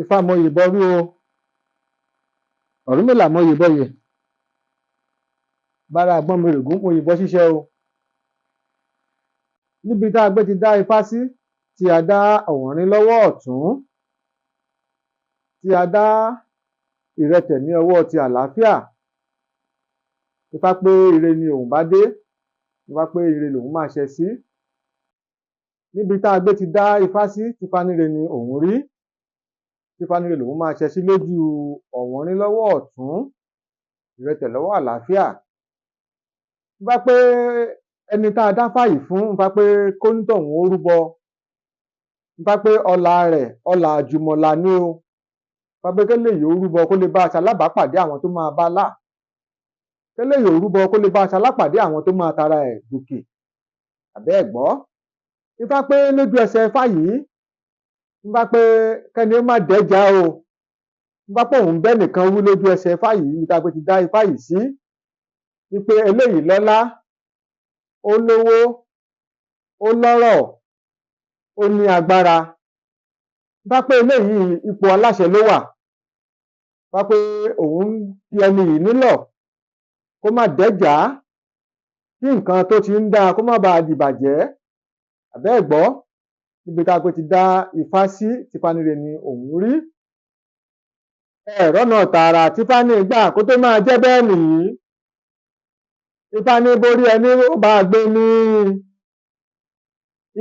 Ifá mọyì bọrú o, Ọ̀rúnmìlà mọyì bọyè, bára Àgbọnnìrègún mọyì bọ ṣíṣẹ o. Níbi tá a gbé ti dá Ifá sí, tí a dá Ọ̀wọ̀nrín lọ́wọ́ ọ̀tún, tí a dá Ìrẹtẹ̀ ní ọwọ́ ti àlàáfíà. Ifá pé ire ni òun bá dé, Ifá pé ire lòun máa ṣẹ sí. Níbi tá a gbé ti dá Ifá sí, tífá níre ni òun rí, tífá níre lòun máa ṣẹ sí lójú Ọ̀wọ̀nrín lọ́wọ́ ọ̀tún, Ìrẹtẹ̀ lọ́wọ́ àlàáfíà. Ifá pé ẹni tá a dáfá yìí fún, Ifá pé kónítọ̀hún ó rúbọ. Ifá pé ọlà rẹ̀ ọlà àjùmọ̀là ni o. Ifá pé kéléyìí ó rúbọ kó lè bá a ṣalábàápàdé àwọn tó máa bá là. Kéléyìí ó rúbọ kó lè bá a ṣalápàdé àwọn tó máa tara ẹ̀ gòkè. Àbẹ́ ẹ̀ gbọ́. Ifá pé lójú ẹsẹ̀ Ifá yìí, Ifá pé kẹ́ni ó má dẹ́jà o. Ifá pé òun bẹ́nìkan wí lójú ẹsẹ̀ Ifá yìí níbi tá a gbé ti dá Ifá yìí sí, wípé eléyìí lọ́lá, ó lówó, ó lọ́rọ̀, ó ní agbára. Ifá pé eléyìí ipò aláṣẹ ló wà. Ifá pé òun kí ẹni yìí nílọ̀ kó má dẹ́jàá, kí nǹkan tó ti ń dáa kó má baà dìbàjẹ́. Àbẹ́ ẹ̀ gbọ́, níbi tá a gbé ti dá Ifá sí, tífá níre ni òun rí. Ẹ rọ́nà tààrà tífá ní gbà kó tó máa jẹ́ bẹ́ẹ̀ nìyí. Ifá ní borí ẹni ó bá gbé ní.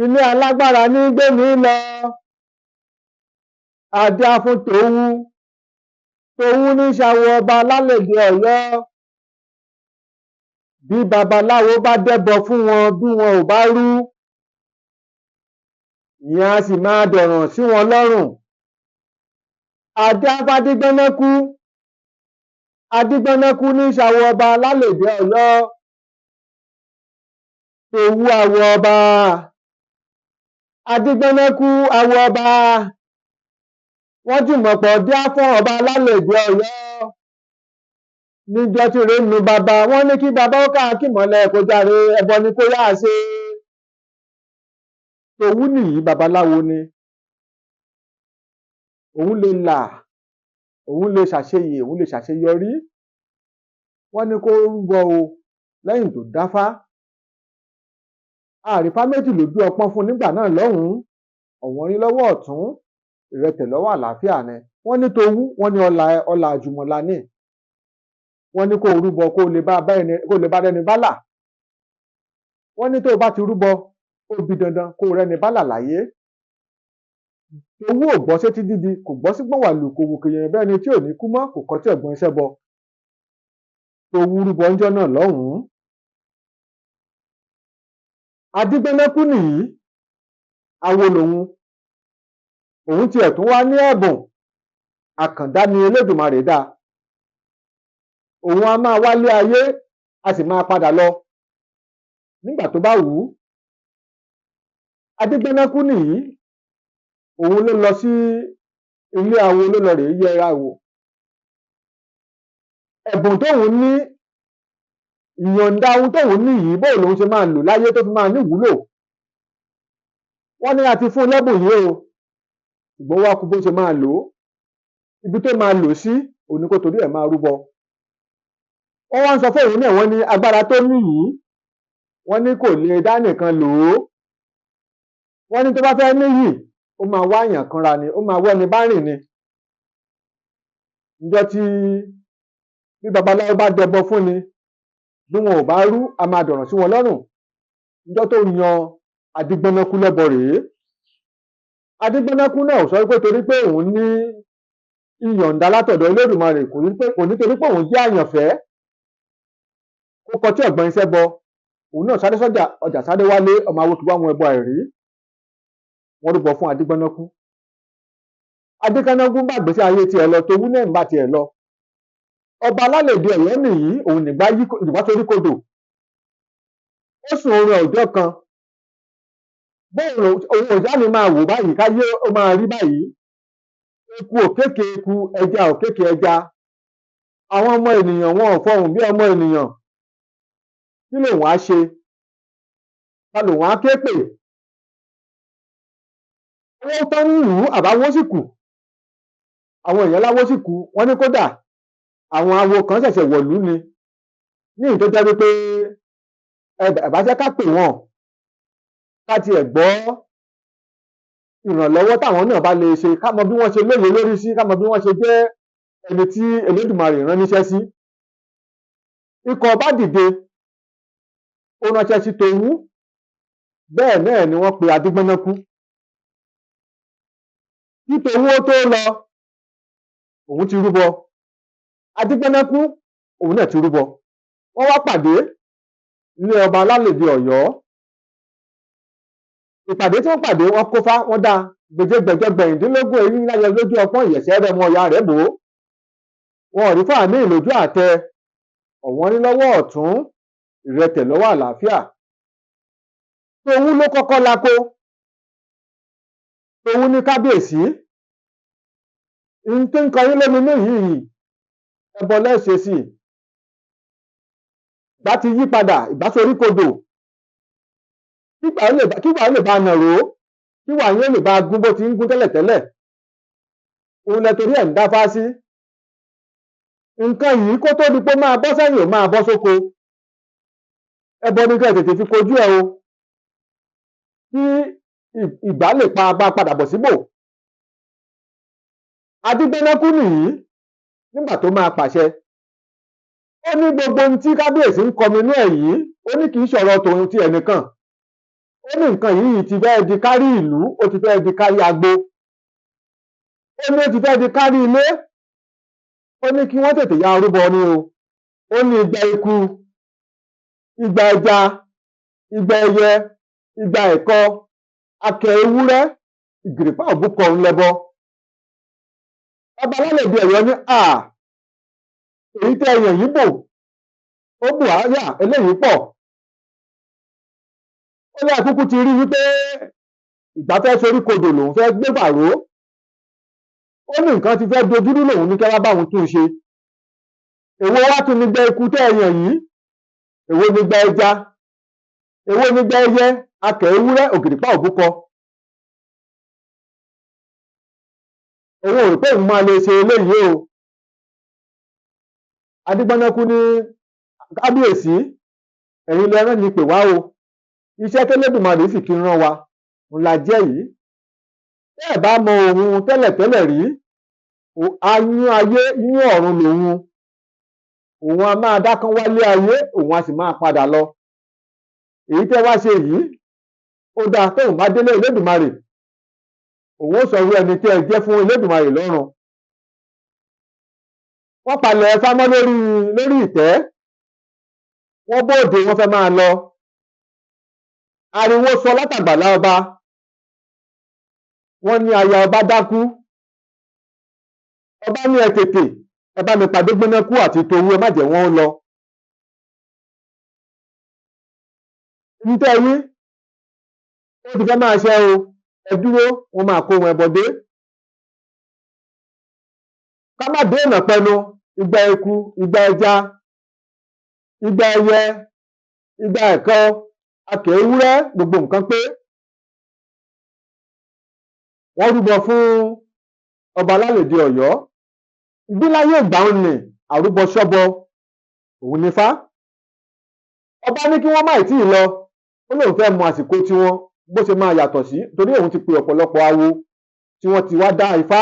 Ilé alágbára ní gbé ní lọ. Adíá fún Tòwú. Tòwú ní ṣawo ọba lálèdè Ọ̀yọ́. Bí babaláwo bá dẹ́bọ fún wọn bí wọn ò bá rú, ìyẹn a sì máa dọ̀ràn sí wọn lọ́rùn. Adíá fádígbọ́nákú. Adígbọ́nákú ní ṣawo ọba lálèdè Ọ̀yọ́. Tòwú awo ọba. Adígbọ́nákú awo ọba. Wọ́n jùmọ̀pọ̀ díá fún ọba lálèdè Ọ̀yọ́. Níjọ́ tí ire ń nu baba, wọ́n ní kí baba ó ká kìmọ̀lẹ̀ kó jàre, ẹbọ ni kó yáa ṣe. Tòwú nìyí babaláwo ni. Òun lè là, òun lè ṣàṣeyè, òun lè ṣàṣeyọrí. Wọ́n ní kó rúbọ o lẹ́yìn tó dáfá. Àrífá méjì lójú ọpọ́n fún nígbà náà lọ́hùn-ún. Ọ̀wọ̀nrín lọ́wọ́ ọ̀tún, Ìrẹtẹ̀ lọ́wọ́ àlàáfíà ni. Wọ́n ní Tòwú, wọ́n ní ọlà ọlà àjùmọ̀là ni. Wọ́n ní kó rúbọ kó lè bá ẹni kó lè bá rẹni bá là. Wọ́n ní tó o bá ti rúbọ, ó di dandan kó o rẹ́ni bá là láyé. Tòwú ò gbọ́ sétí dídi, kò gbọ́ sí gbọ̀nwàlù, kò wòkè yẹ̀yẹ̀ bẹ́ẹ̀ ni tí ò ní kú mọ́, kò kọtí ọ̀gbọ́n iṣẹ́ bọ. Tòwú rúbọ ńjọ́ náà lọ́hùn-ún. Adígbọ́nákú nìyí, awo lòun. Òun tiẹ̀ tún wá ní ẹ̀bùn, àkàndá ni Elédùmarè dá. Òun a máa wálé ayé, a sì máa padà lọ nígbà tó bá wù ú. Adígbọ́nákú nìyí, òun ló lọ sí ilé awo ló lọ rèé yẹra wò. Ẹ̀bùn tóun ní, ìyọ̀ǹda ohun tóun ní yìí, bóò lòun ṣe máa lò láyé tó fi máa níwúlò. Wọ́n ní a ti fún un lẹ́bùn yìí o, ṣùgbọ́n ó wá kù bó ṣe máa lò ó. Ibi tó máa lò ó sí, òun ni kó torí ẹ̀ máa rúbọ. Wọ́n wá ń sọ fún òun náà, wọ́n ní agbára tó ní yìí, wọ́n ní kò lè dá nìkan lò ó. Wọ́n ní tó bá fẹ́ níyì, ó máa wá èèyàn kanra ni, ó máa wẹ́ni bá rìn ni. Níjọ́ tí bí babaláwo bá dẹbọ fún ni, bí wọn ò bá rú, a máa dọ̀ràn sí wọn lọ́rùn. Níjọ́ tó yan Adígbọ́nákú lẹ́bọ rèé. Adígbọ́nákú náà ò sọ pé torí pé òun ní ìyọ̀ǹda látọ̀dọ̀ Elédùmarè, kò ní torí pé òun jẹ́ àyànfẹ́ kó kọtí ọ̀gbọ́n iṣẹ́ bọ. Òun náà sáré sọ́jà, ọjà sáré wálé, ọmọ awo kì wá wọn ẹbọ àìrí. Wọ́n rúbọ fún Adígbọ́nákú. Adígbọ́nákú bá gbèsè ayé tiẹ̀ lọ, Tòwú náà ń bá tiẹ̀ lọ. Ọba alálèdè Ọ̀yọ́ nìyí, òun nìgbà yí nìgbà torí kodò. Ó sùn oorun ọjọ́ kan. Bóun òun ò sáà ní máa wò báyìí káyé ó máa rí báyìí. Eku òkékèé eku, ẹja òkékèé ẹja. Àwọn ọmọ ènìyàn wọn ò fọhùn bí ọmọ ènìyàn. Kí lòun á ṣe? Ta lòun á ké pè? Owó tán ń lù ú, àbáwó sì kù. Àwọn èèyàn láwo sì kú, wọ́n ní kódà àwọn awo kan ṣẹ̀ṣẹ̀ wọ̀lú ni, ní ìyí tó jẹ́ wípé ẹ bá jẹ́ ká pè wọ́n, ká tiẹ̀ gbọ́ ìrànlọ́wọ́ táwọn náà bá lè ṣe, ká mọ bí wọ́n ṣe lóye lórí sí, ká mọ bí wọ́n ṣe jẹ́ ẹni tí Elédùmarè rán níṣẹ́ sí. Ikọ̀ ọba dìde, ó ránṣẹ́ sí Towú, bẹ́ẹ̀ náà ni wọ́n pe Adígbọ́nákú. Kí Towú ó tó lọ, òun ti rúbọ, Adígbọ́nákú òun náà ti rúbọ. Wọ́n wá pàdé ní ọba Alálèdè Ọ̀yọ́. Ìpàdé tí wọ́n pàdé, wọ́n kófá, wọ́n dá gbèjégbèjọ gbẹ̀yìndínlógún eyín láyọ lójú ọpọ́n ìyẹ̀sẹ̀ rẹ̀ mọ ọ̀yà rẹ̀ bò ó. Wọn ò rí fáàmì lójú àtẹ, ọ̀wọ́n ní lọ́wọ́ ọ̀tún, ìrẹtẹ̀ lọ́wọ́ àlàáfíà. Towú ló kọ́kọ́ lako. Towú ní kábíyèsí, n tó ń kọyín lóminú yìí, ẹbọ lẹ́sẹ̀ sí i. Ìgbà ti yí padà, ìgbà sorí kodò. Kígbà ó lè bá nàró, kíwà yín ó lè bá gún bó ti ń gún tẹ́lẹ̀tẹ́lẹ̀. Òun lẹ torí ẹ̀ ń dáfá sí. Nǹkan yìí kó tó di pé máa bọ́ sẹ́yìn ò máa bọ́ sóko. Ẹbọ ní kí ẹ tètè fi kojú ẹ o, kí ìgbà lè pa bá padà bọ̀ síbò. Adígbọ́nákú nìyí nígbà tó máa pàṣẹ. Ó ní gbogbo ohun tí kábíyèsí ń kọminú ẹ̀ yìí, ó ní kì í ṣọ̀rọ̀ tòun ti ẹnìkan. Ó ní nǹkan yìí ti fẹ́ di kárí ìlú, ó ti fẹ́ di kárí agbo. Ó ní ó ti fẹ́ di kárí ilé. Ó ní kí wọ́n tètè ya arúbọ ni o. Ó ní igba eku, igba ẹja, igba ẹyẹ, igba ẹ̀kọ, akẹ ewúrẹ́, ìgìrìpá òbúkọ ń lẹbọ. Ọba Alálèdè Ọ̀yọ́ ní à, èyí tẹ́ ẹyàn yìí bò, ó bù áyà eléyìí pọ̀. Ó ní àkúkú ti rí wípé ìgbà fẹ́ sorí kodò lòun fẹ́ gbé bàró. Ó ní nǹkan ti fẹ́ dojúrú lòun ní kí wọ́n bá òun tún un ṣe. Èwo wá tún ní gba eku tẹ́ ẹyàn yìí? Èwo ní gba ẹja? Èwo ní gba ẹyẹ? Akẹ ewúrẹ́, ògìrìpá òbúkọ. Òun ò rò pé òun máa lè ṣe eléyìí o. Adígbọ́nákú ní kábíyèsí, ẹ̀yin lẹ rán mi pè wá o. Iṣẹ́ tẹ́lẹ̀dùmarè sì fi rán wa, òun la jẹ́ yìí. Tẹ́ ẹ̀ bá mọ òun tẹ́lẹ̀tẹ́lẹ̀ rí, ayún ayé yún ọ̀run lòun. Òun a máa dákán wálé ayé, òun a sì máa padà lọ. Èyí tẹ́ wá ṣe yìí, ó dáa tóun bá délé Elédùmarè. Òun ó sọ irú ẹni tí ẹ jẹ́ fún Elédùmarè lọ́run. Wọ́n palẹ̀ Ifá mọ́ lórí ìtẹ́. Wọ́n bóde, wọ́n fẹ́ máa lọ. Ariwo sọ látàgbàlá ọba. Wọ́n ní aya ọba dákú. Ọba ní ẹ tètè, ẹ bá mi pàdé Gbọ́nákú àti Towú, ẹ má jẹ́ wọ́n ó lọ. Ní tẹ́ yín, ó ti fẹ́ máa ṣe o, ẹ dúró, wọ́n máa kó wọn ẹbọ dé. Ká má dé ọ̀nà pẹnu, igba eku, igba ẹja, igba ẹyẹ, igba ẹ̀kọ, akẹ ewúrẹ́, gbogbo nǹkan pé. Wọ́n rúbọ fún ọba Alálèdè Ọ̀yọ́. Bí láyé ìgbà ń nì, àrúbọ ṣọ́bọ, òun ni fá. Ọba ní kí wọ́n má ì tí ì lọ, ó lóun fẹ́ mọ àsìkò tiwọn bó ṣe máa yàtọ̀ sí, torí òun ti pe ọ̀pọ̀lọpọ̀ awo tí wọ́n ti wá dá ifá,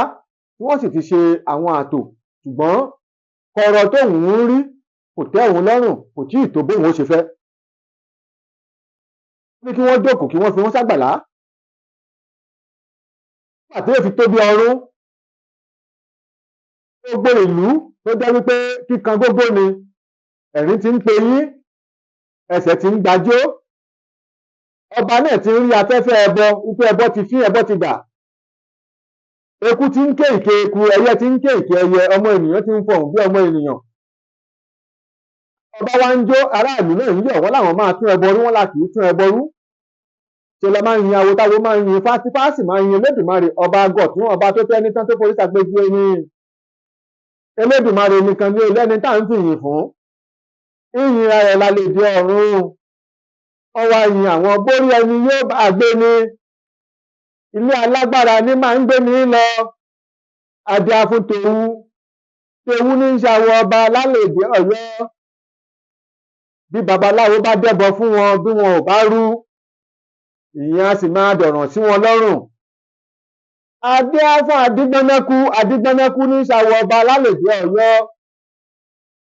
tí wọ́n sì ti ṣe àwọn ààtò, ṣùgbọ́n kọ̀rọ̀ tóun ń rí kò tẹ́ òun lọ́rùn, kò tí ì tó bóun ó ṣe fẹ́. Ó ní kí wọ́n jókòó kí wọ́n fi wọ́n ságbàlá. Nígbà tí ó fi tó bí ọrún, gbogbo ìlú tó jẹ́ wípé kíkan gógó ni, ẹ̀rín ti ń pe yín, ẹsẹ̀ ti ń gbajó. Ọba náà ti ń rí afẹ́fẹ́ ẹbọ, wípé ẹbọ ti fín, ẹbọ ti gbà. Eku ti ń ké ìké eku, ẹyẹ ti ń ké ìké ẹyẹ, ọmọ ènìyàn ti ń fọhùn bí ọmọ ènìyàn. Ọba wa ń jó, aráàlú náà ń yọ̀, wọ́n láwọn máa tún ẹbọ rú, wọ́n là kì í tún ẹbọ rú. Ṣe la máa ń yin awo táwo máa ń yin ifá, tí fá sì máa ń yin Elédùmarè, ọba agọ̀tún, ọba tó tẹ́ ní tán tó forí ṣàgbéjì ẹni. Elédùmarè nìkan ni ẹlẹ́ni tá à ń fìyìn fún. Ìyìn ara rẹ̀ la lè di ọ̀run. Ọwọ́ ìyìn àwọn bórí ẹni yóò bá gbé ni. Ilé alágbára ni máa ń gbé ní lọ. Adíá fún Towú, Towú ní í ṣàwọ ọba lálèdè Ọ̀yọ́. Bí babaláwo bá dẹ́bọ fún wọn bí wọn ò bá rú, ìyẹn á sì máa dọ̀ràn sí wọn lọ́rùn. Adíá fún Adígbọ́nákú, Adígbọ́nákú ní í ṣàwọ ọba lálèdè Ọ̀yọ́.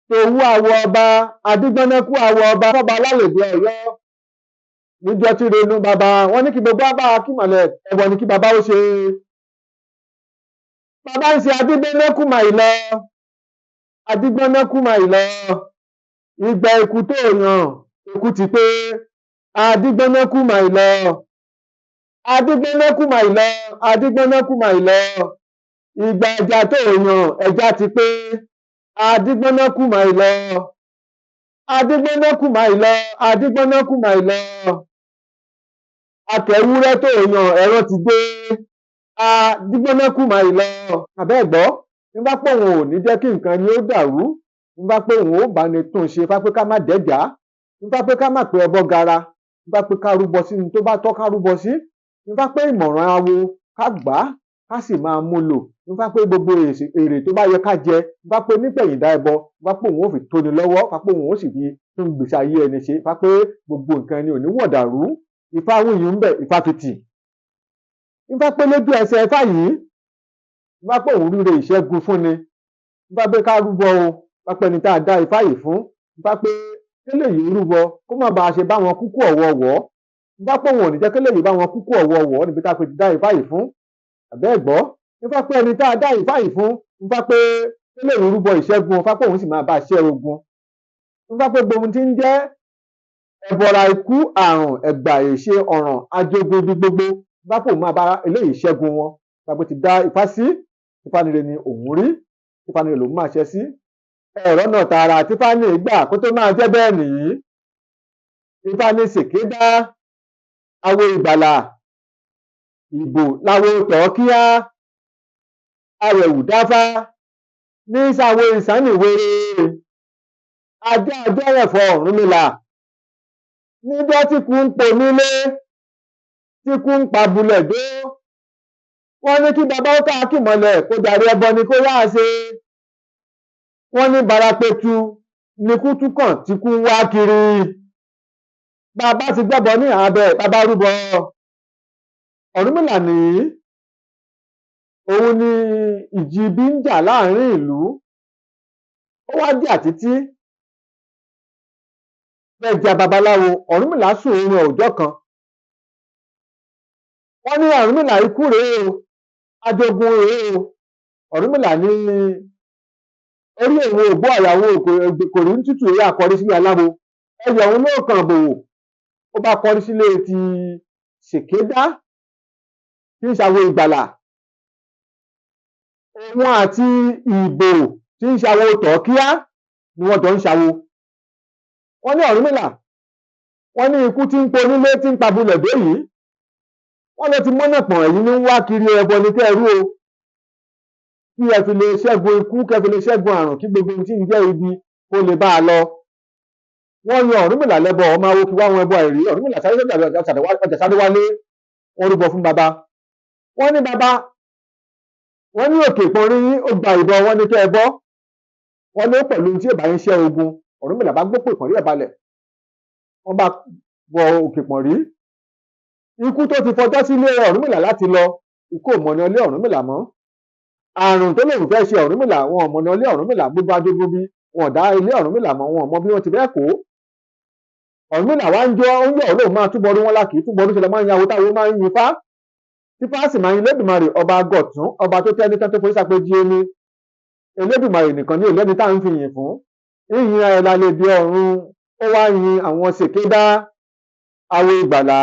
Towú àwọ ọba, Adígbọ́nákú àwọ ọba fọba lálèdè Ọ̀yọ́. Níjọ́ tí renú bàbá wọn ní kí gbogbo àbá kímọ̀lẹ̀ ẹbọ ni kí bàbá ó ṣe. Bàbá ń ṣe Adígbọ́nákú màì lọ, Adígbọ́nákú màì lọ. Ìgbà ikú tó yàn, ikú ti pé. Adígbọ́nákú màì lọ, Adígbọ́nákú màì lọ, Adígbọ́nákú màì lọ. Ìgbà ẹja tó yàn, ẹja ti pé. Adígbọ́nákú màì lọ, Adígbọ́nákú màì lọ, Adígbọ́nákú màì lọ. Akẹ̀wúrẹ́ tó yàn, ẹran ti dé. Adígbọ́nákú màì lọ. Àbẹ́ ẹ̀gbọ́, ń bá pé òun ò ní jẹ́ kí nǹkan ni ó dàrú, ń bá pé òun ó bá ní tún un ṣe, fá pé ká má dẹ́jà, ń bá pé ká má pé ọbọ̀ gara, ń bá pé ká rúbọ sí ní tó bá tọ́ ká rúbọ sí, ń bá pé ìmọ̀ràn awo ká gbà á, ká sì máa mú lò, ń bá pé gbogbo èrè tó bá yẹ ká jẹ, ń bá pé nígbẹ̀yìndá ẹbọ, ń bá pé òun ó fi tóni lọ́wọ́, fá pé òun ó sì fi tún gbèsè ayé ẹni ṣe, fá pé gbogbo nǹkan ẹni ò ní wọ̀dàrú. Ifá wíyùn ń bẹ̀, Ifá fi tì. Ifá pé lójú ẹsẹ̀ Ifá yìí, Ifá pé òun ríre ìṣẹ́gun fún ni. Ifá pé ká rúbọ o, Ifá pé ẹni tá a dá Ifá yìí fún, Ifá pé kéléyìí rúbọ kó má bàa ṣe bá wọn kúkú ọ̀wọ̀ọ̀wọ́. Ifá pé òun ò ní jẹ́ kéléyìí bá wọn kúkú ọ̀wọ̀ọ̀wọ́ níbi tá a fi dá Ifá yìí fún. Àbẹ́ ẹ̀gbọ́, Ifá pé ẹni tá a dá Ifá yìí fún, Ifá pé kéléyìí rúbọ ìṣẹ́gun, Ifá pé òun sì máa bá a ṣẹ́ ogun. Ifá pé gbogbo ohun tí ń jẹ́ ẹbọra ikú, àrùn, ẹ̀gbà, èṣe, ọ̀ràn, ajogun ibi gbogbo, Ifá pé òun máa bá eléyìí ṣẹ́gun wọn. Ifá pé ti dá Ifá sí, Ifá nire ni òun rí, Ifá nire lòun máa ṣe sí. Ẹ̀rọ náà tààrà tí Ifá ní gbà kó tó máa jẹ́ bẹ́ẹ̀ nìyí. Ifá ní Sèkédá, awo ìgbàlà, ìbò láwo tọ̀ọ́kíá, arẹ̀wù dáfá, ní sáwo ìsánìwere, ajá ajẹ́rẹ̀fọ̀ Ọ̀rúnmìlà. Níjọ́ tí kú ń po nílé, tí kú ń pa bulẹ̀ dó, wọ́n ní kí bàbá ó ká kìmọ̀lẹ̀ kó darí ẹbọ ni kó yáa ṣe. Wọ́n ní barapetu ni kú tún kàn tí kú ń wá kiri. Bàbá ti gbẹ́bọ ní abẹ́, bàbá rúbọ. Ọ̀rúnmìlà nìyí, òun ni ìjì ibi ń jà láàrin ìlú. Ó wá jà títí fẹ́ ja babaláwo. Ọ̀rúnmìlà sùn oorun ọjọ́ kan. Wọ́n ní Ọ̀rúnmìlà ikú rèé o, ajogun rèé o. Ọ̀rúnmìlà ní orí òun ògbó àyàwó kò rí tútù eré àkọrí sílé aláwo. Ẹyọ òun ló kàn bòwò. Ó bá kọrí sílé ti Sèkédá tí ń ṣàwo ìgbàlà. Òun àti Ìbò tí ń ṣàwo tọ̀ọ́kíá ni wọ́n jọ ń ṣàwo. Wọ́n ní Ọ̀rúnmìlà, wọ́n ní ikú tí ń po nílé tí ń pa bulẹ̀ dé yìí. Wọ́n ló ti mọ́nà pọ̀n ẹ̀yìn ní wá kiri ẹbọ ní kẹ́ ẹ rú o. Kí ẹ fi lè ṣẹ́gun ikú, kẹ́ ẹ fi lè ṣẹ́gun àrùn, kí gbogbo ohun tí ń jẹ́ ibi kó lè bá a lọ. Wọ́n yan Ọ̀rúnmìlà lẹ́bọ, ọmọ awo kí wá wọn ẹbọ àìrí. Ọ̀rúnmìlà sáré ọjà sáré wálé, wọ́n rúbọ fún bàbá. Wọ́n ní bàbá, wọ́n ní òkè ìpọ́nrí yín, ó gba ìbọn, wọ́n ní kẹ́ ẹ bọ́. Wọ́n ló pẹ̀lú ohun tí ò bá yín ṣẹ́ ogun. Ọ̀rúnmìlà bá gbópò ìpọ́nrí ẹ̀ balẹ̀. Wọ́n bá wọ òkè ìpọ́nrí. Ikú tó ti fọjọ́ sílé Ọ̀rúnmìlà láti lọ, ikú ò mọ̀nà ilé Ọ̀rúnmìlà mọ́. Àrùn tó lòun fẹ́ ṣe Ọ̀rúnmìlà, wọn ò mọ̀nà ilé Ọ̀rúnmìlà, gbogbo ajogun bí wọn ò dá ilé Ọ̀rúnmìlà mọ́, wọn ò mọ bí wọ́n ti fẹ́ kó. Ọ̀rúnmìlà wá ń jọ́, ó ń yọ̀ lóun máa túbọ̀rú wọn lákì í túbọ̀rú ṣẹlẹ̀ máa ń yan owó táwọn máa ń yin fá. Tí fáàsì máa ń yin Elédùmarè, ọba Gọ̀tún, ọba tó tẹ́ni tán tó forí sápéjì omi. Elédùmarè nìkan ní ìlẹ́ni tá à ń fi yìn fún. Yíyin ayọ̀lá lè di ọ̀run, ó wá yin àwọn Sèkédá, awo ìgbàlà,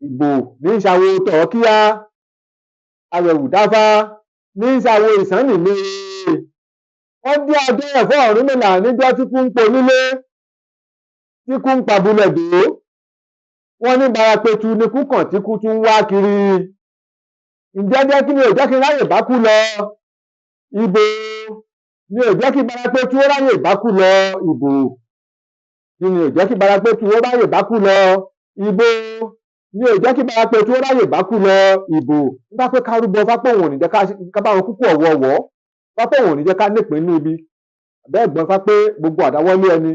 Ìbò ní í ṣàwo tọ̀ọ́kíá, arẹ̀wù dáfá ní í ṣàwo ìsánìlé. Wọ́n dí adé ẹ̀fọ́ Ọ̀rúnmìlà níjọ́ tí kú ń po nílé, tí kú ń pa bulẹ̀ dó. Wọ́n ní barapetu ni kú kàn tí kú tún wá kiri. Ǹjẹ́ jẹ́ kí ni ò jẹ́ kí n ráyè bá kú lọ? Ìbò ni ò jẹ́ kí barapetu ó ráyè bá kú lọ. Ìbò kí ni ò jẹ́ kí barapetu ó ráyè bá kú lọ? Ìbò Ní ò jẹ́ kí bàbá Pẹ̀tù ó ráyè bá kú lọ ìbò. Nígbà pé ká rúbọ fápọ̀, òun ò ní jẹ́ ká bá wọn kúkú ọ̀wọ̀ọ̀wọ́. Fápọ̀ òun ò ní jẹ́ ká nípìn nínú ibi bẹ́ẹ̀ gbọ́n. Fá pé gbogbo àdáwọ́lé ẹni,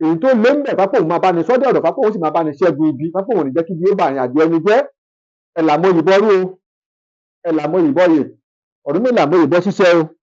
èyí tó lé ńbẹ̀, fápọ̀ òun máa bá ní sọ́dọ̀ ọ̀dọ̀, fápọ̀ òun sì máa bá ní ṣẹ́gun ibi. Fápọ̀ òun ò ní jẹ́ kí ibi ó bá àrìn àjò ẹni jẹ́. Ẹ̀ là mọ ìbọn rú o, ẹ̀ là mọ ìbọn yè, Ọ̀rúnmìlà mọ ìbọn ṣíṣẹ́ o.